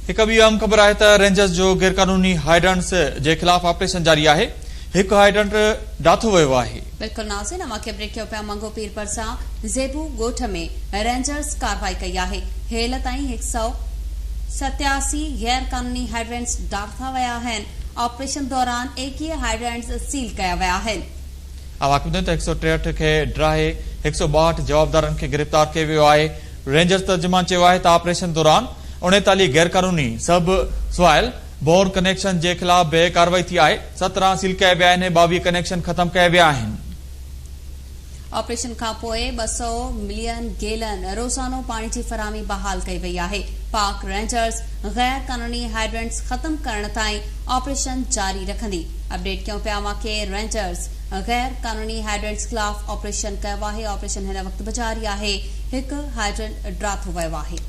هڪ ٻي اهم خبر آهي ته رينجرز جو غيرقانوني هائيڊرنٽس جي خلاف آپريشن جاري آهي، هڪ هائيڊرنٽ ڊاٿو ويو آهي. بلڪل ناظرين اوهان کي اپڊيٽ ڪيو پيا منگهو پير ڀرسان زيبو ڳوٺ ۾ رينجرز ڪارروائي ڪئي آهي هيل تائين هڪ سئو 87 غير قانوني هائيڊرنٽس ڊاٿا ويا آهن آپريشن دوران 21 هائيڊرنٽس سيل ڪيا ويا آهن. اوهان کي ٻڌايون ته 163 کي ڊاهي 162 جوابدارن کي گرفتار ڪيو ويو آهي. رينجرز ترجمان چيو آهي ته آپريشن دوران 39 غيرقانوني سب سوائل بور ڪنيڪشن جي خلاف به ڪارروائي ٿي آهي، 17 سيل ڪيا ويا آهن ۽ 22 ڪنيڪشن ختم ڪيا ويا آهن. آپريشن کانپوء 200 ملين گيلن روزانو پاڻي جي فراهمي بحال ڪئي وئي آهي. پاڪ رينجرز غير قانوني هائيڊرنٽس ختم ڪرڻ تائين آپريشن جاري رکندي. اپڊيٽ ڪيون پيا اوهان کي رينجرز غير قانوني هائيڊرنٽس خلاف آپريشن ڪيو آهي آپريشن هن وقت به جاري آهي هڪ هائيڊرنٽ ڊاٿو ويو آهي.